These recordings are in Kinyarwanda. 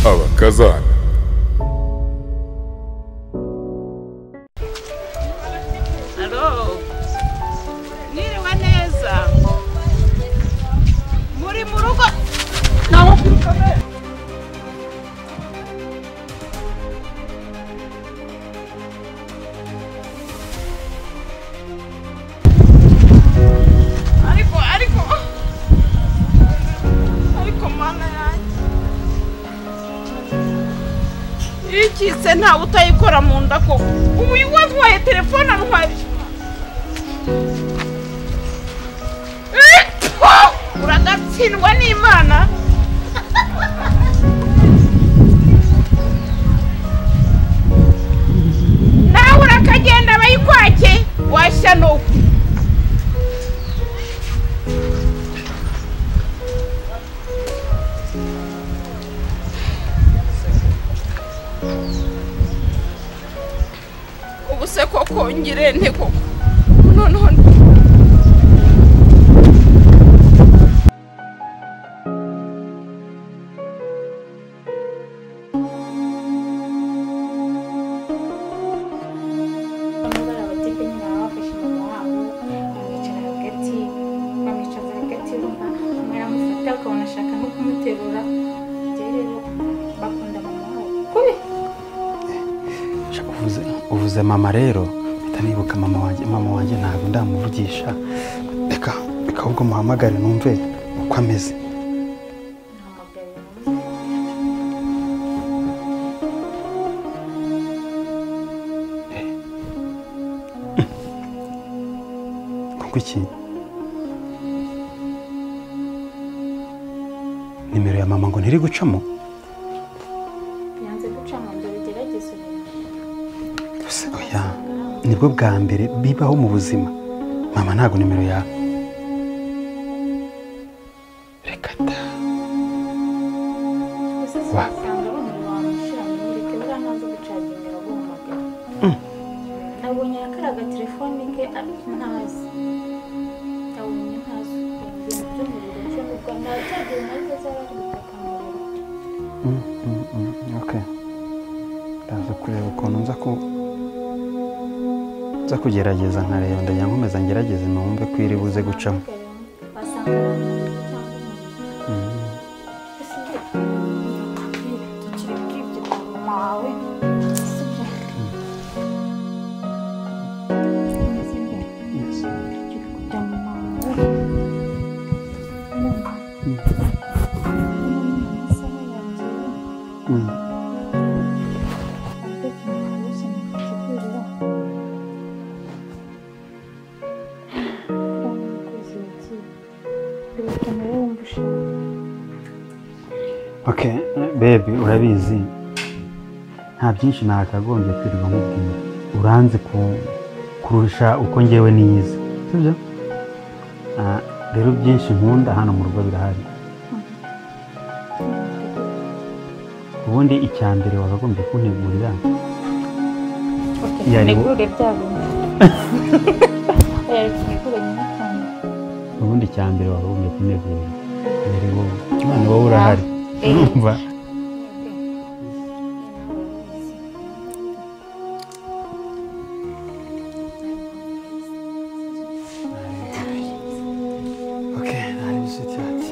Abakazana. Alo, mwiriwe neza, muri mu rugo? Ariko ariko ariko mana yanjye, ikitse ntawe utayikora mu nda koko. Ubu uyu watwaye telefone antwaye. Uragatsindwa n'Imana. Nawe urakagenda bayikwake washya nuko. Ubu se koko ngire nte koko noneho? Bamwe abatipe nyine baba bafashe mama wabo bamwicara hagati, bamwicaza hagati, urumva umwe aramufata ukabona ashaka no kumuterura. Njye rero bakunda mama wabo kubi. Sha, uvuze mama rero mpita nibuka mama wanjye. Mama wanjye ntabwo ndamuvugisha, reka reka ahubwo muhamagare numve uko ameze. Muhamagare. Kuko iki nimero ya mama ngo ntiri gucamo. Yanze gucamo, ngo bigerageze urebe. Ese oya, nibwo bwa mbere bibaho mu buzima. Mama ntabwo nimero ya, reka ta. Ese Wa. usanga ari umuriro wamushyira muri reka buriya ntazi gucaginga araguhamagara. Nabonye kariya gatelefone ke ariko ntazi, nabonye ntazi ibintu by'umuriro cyo nubwo nta cyagihe nazo zaba ari gutaka umuriro. Okay, ndaza kureba ukuntu nza kugerageza nkareba, ndajya nkomeza ngerageze numve ko iri buze gucamo. Wasanga ari umuriro cyangwa umuntu. Ese tukiri kuri ibyo bya mama wawe, sibyo? Sibyo? Yes. Tukiri ku bya mama wawe, urumva? Urabona amasaha yagiye. Ariko ikintu cyose nagutegurira, urabona umukozi yagiye, urahita nawe wumva ushaka. Okay, baby, urabizi nta byinshi nakagombye kwirirwa nkubwira, uranzi kurusha uko ngewe niyizi, sibyo? Ah, rero byinshi nkunda hano mu rugo birahari. Ubundi icya mbere wakagombye kuntegurira Yari Negure bya bintu. Oya, reka negure nyine akantu. Ubundi icya mbere wakagombye kuntegurira yari wowe. None wowe urahari. Eh. Urumva? Okay, ntari sweetheart.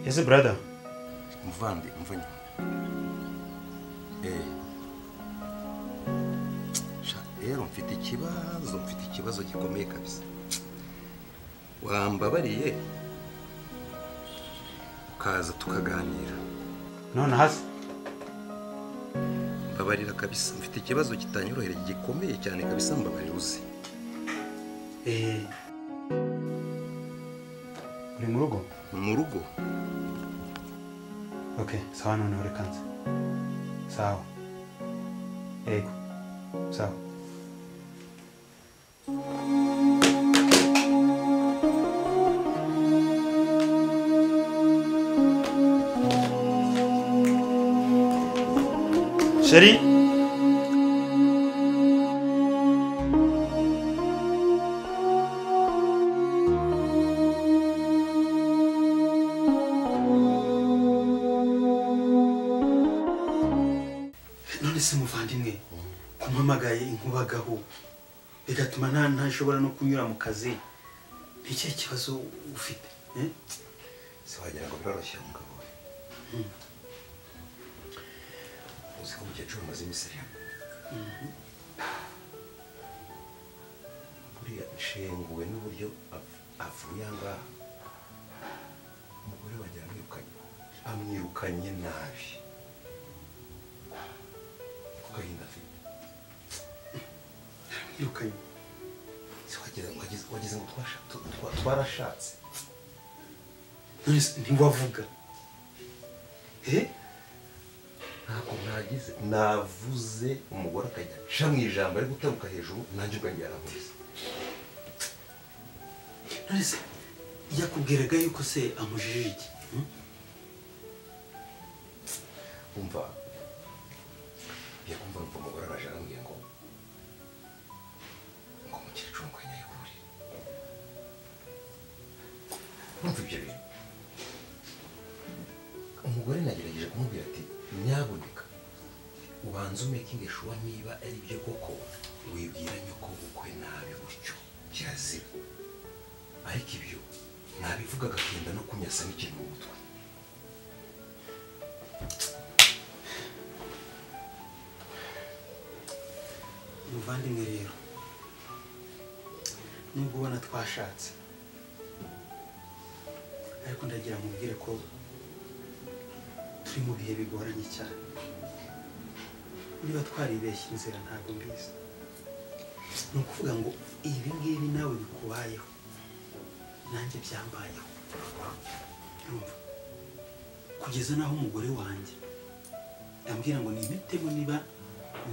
Ese brother muvandi mva nyuma. Rero mfite ikibazo gikomeye kabisa. Wambabariye ukaza tukaganira. None hasi mbabarira kabisa, mfite ikibazo kitanyorohera gikomeye cyane kabisa, mbabarira uzi. Uri mu rugo? Mu rugo. Okay, sawa none reka nze. Sawa. Yego. Sawa. Chérie. None se muvandimwe kumpamagaye inkubagaho bigatuma ntashobora no kunyura mu kazi, ni ikihe kibazo ufite? Se wagira ngo biroroshye mugabo we. Uzi ko umukecuru amaze iminsi ari hano. Buriya nshenguwe n'uburyo avuye aha ngaha. Umugore wanjye aramwirukanye, amwirukanye nabi. Ku gahinda afite. Aramwirukanye. Se wagize ngo twarashatse. None se ntiwavuga? Ntabwo nagize, navuze umugore akajya aca mu ijambo ari gutaruka hejuru, nanjye ubwanjye yaravuze. None se yakubwiraga yuko se amujijije iki? Umva, yakumva numva umugore araje arambwira ngo umukecuru ngo anyayihurire. Numva ibyo bintu. Umugore nagerageje kumubwira ati nyaboneka ubanze umekinge shuwa niba ari byo koko wibwira nyoko bukwe nabi gutyo kirazira. Ariko ibyo nabivuga agakenda no kunyasa n'ikintu mu mutwe. Muvandimwe rero, nubwo ubona twashatse, ariko ndagira mubwire ko turi mu bihe bigoranye cyane. Niba twaribeshye inzira ntabwo mbizi. Ni ukuvuga ngo ibi ngibi nawe bikubayeho, nanjye byambayeho. Urumva? Kugeza naho umugore wanjye ambwira ngo nimitemo niba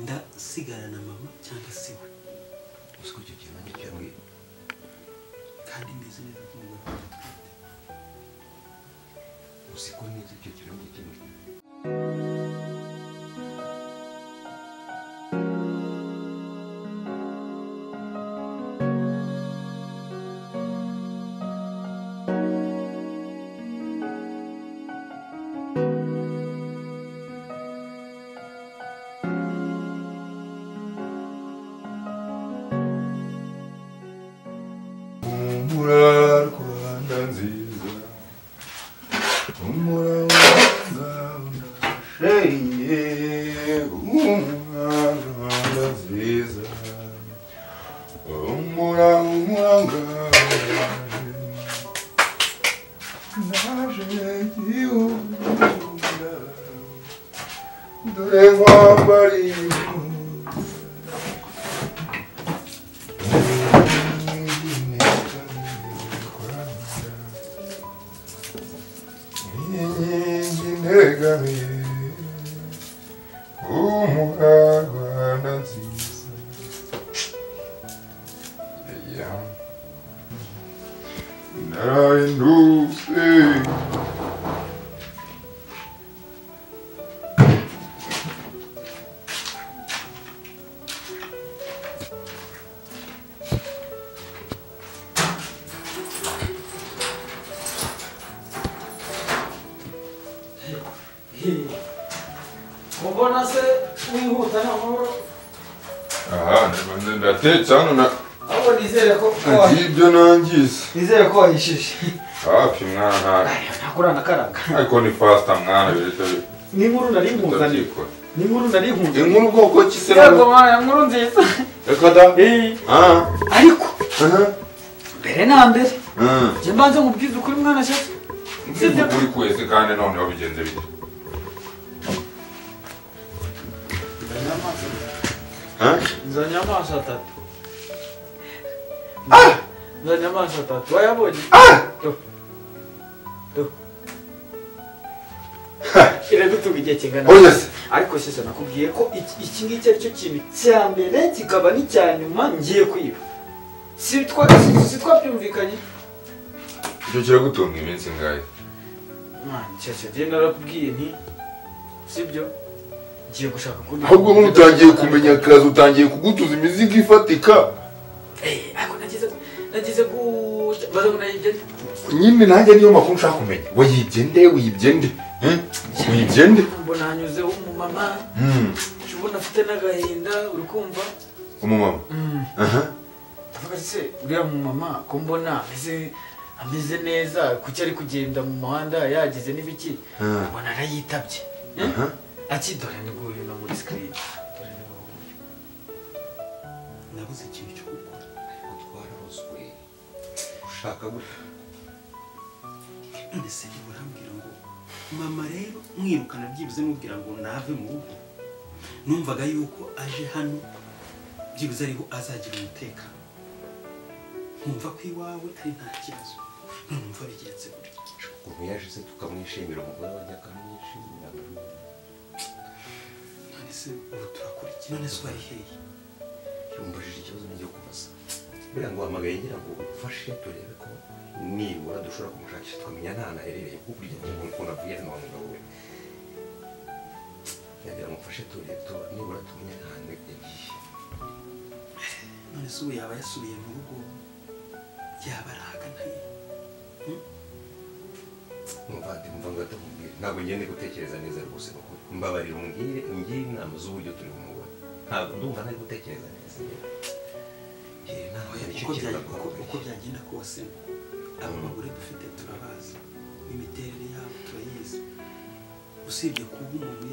ndasigarana mama cyangwa se we. Uzi ko icyo kintu nanjye cyambwiye. Kandi mbizi neza ko umugore wanjye atwite. Uzi ko neza icyo kintu nanjye cyambwiye. Ubona se wihuta n'amahoro? Aha, ndatetse hano na ahubwo nizere ko ibyo nangize. Nizere ko wahishije. Hafi mwana. Ntakura nakaraga. Ariko ni faster mwana birete. Ni inkuru nari nkuzaniye. Ni inkuru nari nkuzaniye. Inkuru bwoko ki se? Yego mwana, inkuru nziza. Reka da. Ariko mbere na mbere. Je mbanze nkubwize ukuri mwana shaka. Sibyo kuri kwezi kandi none wabigenze bite? Nzanye amaso atatu. Nzanye amaso atatu. Wayabonye? Do. Iragutunga igihe kingana. Ariko sasa nakubwiye ko iki ngiki ari cyo kintu cya mbere kikaba n'icya nyuma ngiye kwiba. Si twabyumvikanye? Icyo kiragutunga iminsi ingahe? Mwana, cyese je narakubwiye nti sibyo? Ngiye gushaka kundi. Ahubwo nk'utangiye kumenya akazi utangiye kugutuza imizigo ifatika. Ariko nagize ku baza ngo nayibye. Nyine nanjye niyo makuru nshaka kumenya. Wayibye nde? Wayibye nde? Wayibye nde? Mbona hanyuzeho umumama. Ubona afite n'agahinda uri kumva? Umumama. Ndavuga se uriya mumama ko mbona ameze neza kuki ari kugenda mu muhanda yagize n'ibiki? Mbona arayitabye. Ati dore ni nguyu no muri screen. Dore ni nguyu. Nabuze ikintu cyo gukora ariko twararozwe. Ushaka gute? None se urambwira ngo mama rero mwirukana byibuze mubwira ngo nave mu rugo. Numvaga yuko aje hano byibuze ariho azagira umutekano. Nkumva ko iwawe ari nta kibazo. None numva bigenze gutya. Ukuntu yaje se tukamwishimira umugore wajya akamwishimira. None se ubu turakora iki? None se wari hehe? Yumbajije ikibazo ngiye kubaza. Buriya ngo uhamagaye ngira ngo ufashe turebe ko nibura dushobora kumushakisha tukamenya n'ahantu aherereye kuko burya ukuntu avuye hano wa mugabo we. Yagira ngo ufashe turebe nibura tumenye n'ahantu yagiye. None se ubu yaba yasubiye mu rugo? Yaba arahagana he? Muvandimwe mva ngatakubwira ntabwo ngende gutekereza neza rwose nukuri mbabarira umbwire ungire inama z'uburyo turi bumubona ntabwo ndumva ntari gutekereza neza uko byagenda kose aba bagore dufite turabazi n'imiterere yabo turayizi usibye kuba umuntu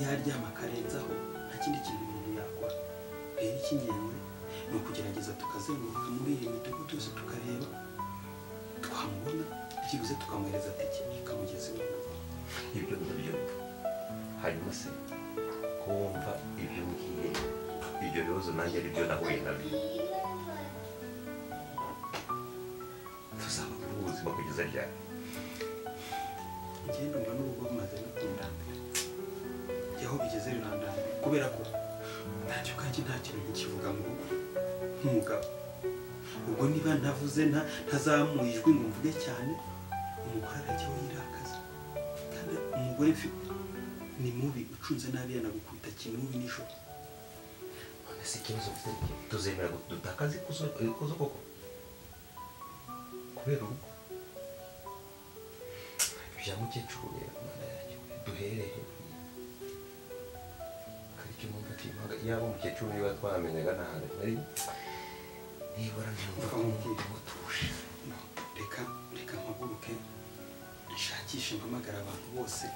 yaryama akarenzaho nta kindi kintu umuntu yakora rero icy'ingenzi ni ukugerageza tukazenguruka muri iyi midugudu yose tukareba twamubona byibuze tukamuhereza tike ikamugeza iwe mu rugo. Ibyo ndabyumva. Hanyuma se ko wumva ibyo mbwiye ibyo bibazo nanjye ari byo nahuye nabyo tuzaba muri ubu buzima kugeza ryari? Njye ndumva n'urugo rumaze no kundambira. Aho bigeze birandambira kubera ko ntacyo kanjye nta kintu nkikivuga mu rugo nk'umugabo. Ubwo niba ntavuze ntazamuye ijwi ngo mvuge cyane umugore arajyaho yirakaza kandi umugore mfite ni mubi ucunze nabi yanagukubita kinubi nijoro. None se ikibazo mfite tuzemera dutakaze ikuzo koko kubera urugo ibya mukecuru rero mana yanjye duhereye karicyo numva timaga yaba umukecuru niba twamenyaga n'ahantu nari nibura nkumva ko umutima utuje. Reka mpaguruke nshakishe mpamagara abantu bose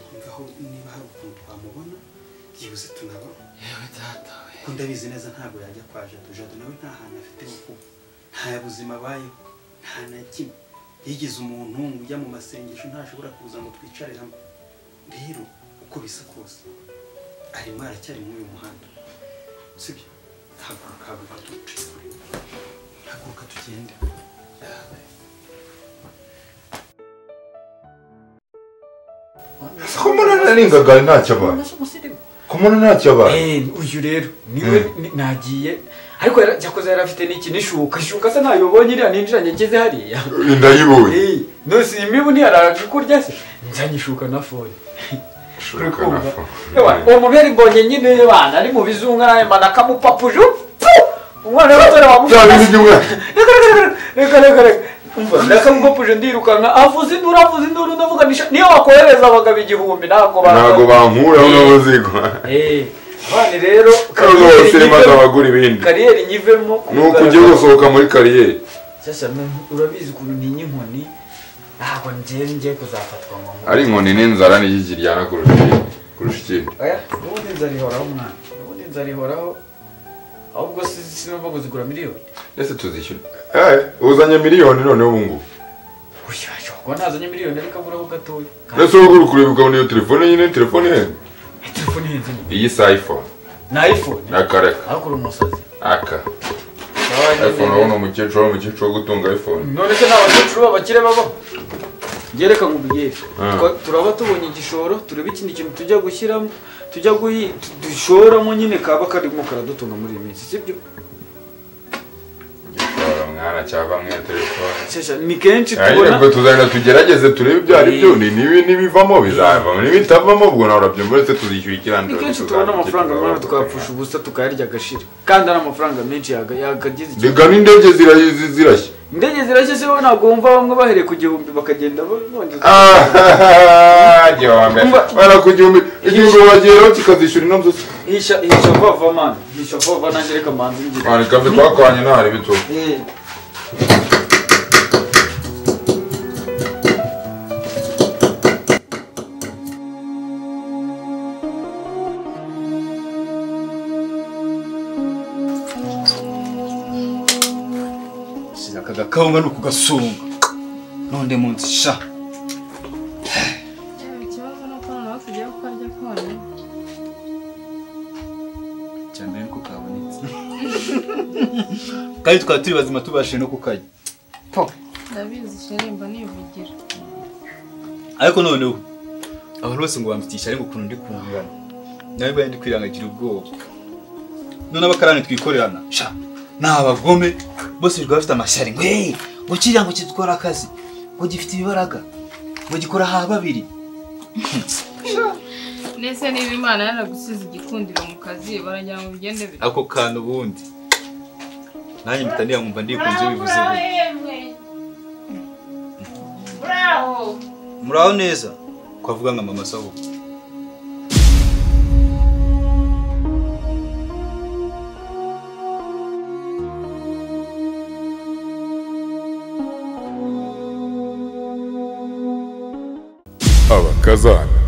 numvaho niba hari ukuntu twamubona byibuze tunaba. Yewe data we ko ndabizi neza ntabwo yajya kwa Jado. Jado nawe nta hantu afite ho kuba, nta buzima abayeho, nta na kimwe. Yigize umuntu ujya mu masengesho ntashobora kuza ngo twicare hamwe. Rero uko bisa kose arimo aracyari muri uyu muhanda sibyo? Haguruka tugende. Ko mbona naringaga ntacyo abaye. Ko mbona ntacyo abaye. Uyu rero niwe nagiye ariko cyakoze yari afite n'iki n'ishuka ishuka se ntayobonye iriya ninjiranye ngeze hariya ndayibonye. Nose imibu ntiyaraje kurya se nzanye ishuka na fone. Uwo mubyeyi mbonye nyine bana ari mu bizungu arayemana akamupapuje umwana w'abasore wamufata reka reka reka umva ndakamupapuje ndirukanka avuza induru ndavuga niyo wakohereza abagabo 1000 ntabwo bankuraho n'ubuzigwa. Abana rero kariyeri nyivemo nuko ugiye gusohoka muri kariyeri. Sasa urabizi ukuntu ntinya inkoni ntabwo ngiye kuzafatwa ngo ari inkoni n'inzara ni ikiryana kurusha ikindi. Oya ubundi inzara ihoraho mwana, ubundi inzara ihoraho ahubwo sinumva ngo zigura miliyoni. Ese tuzishyura uzanye miliyoni noneho ubu ngubu? Kuba ntazanye miliyoni ariko aburaho gatoya. Ese wowe uri kureba ukabona iyo telefone nyine telefone ihenze? Telefone ihenze ni iyi si iPhone. Ni iPhone? Nakareka. Ariko uri umusazi. Aka. iPhone urabona umukecuru wo gutunga iPhone. None se nta bakecuru b'abakire babaho? Njye reka nkubwire. Turaba tubonye igishoro, turebe ikindi kintu tujya gushyiramo, tujya dushoramo nyine kaba karimo karadutunga muri iyi minsi, sibyo? Mwana cyava mwe telefone. Ni kenshi tubona. Ariko tuzagenda tugerageze turebe ibyo ari byo nibivamo bizavamo nibitavamo ubwo nawe urabyumva uretse tuzishyura ikirandura. Ni kenshi tubona amafaranga mwana tukayapfusha ubusa tukayarya agashira kandi ari amafaranga menshi yakagize iki. Rega n'indege zirashya. Indege zirashya se wowe ntabwo wumva bamwe bahereye ku 1000 bakagenda bongeza. Gihombe. Bara ku 1000 igihumbi bageraho kikazishyura ino nzu. Hisha vava man. Hisha vava nanjye reka manze ngire. Ari kabe twakwanye ntari bito. Akagakawunga no kugasunga nonde munsi sha. Ikibazo nuko noneho tugiye kukarya konyine. Cyambere nuko kabonetse kandi tukaba turi bazima tubashije no kukarya. Ndabizi sheremba nivugira. Ariko noneho abantu bose ngo bamfitisha ariko ukuntu ndi kungana nawe baye ndi kwirangagira ubwoba. None abakarani twikorerana sha ni abagome bose birirwa bafite amashyari ngo hey ngo kiriya ngo kidukora akazi ngo gifite ibibaraga ngo gikora ha babiri. Nese niba Imana yaragusize igikundiro mu kazi baragira ngo bigende bite? Ako kantu ubundi nanjye mpita niyamwumva ndikunze bivuze Bravo. Muraho neza kwavuga nka mama sawo. Abakazana.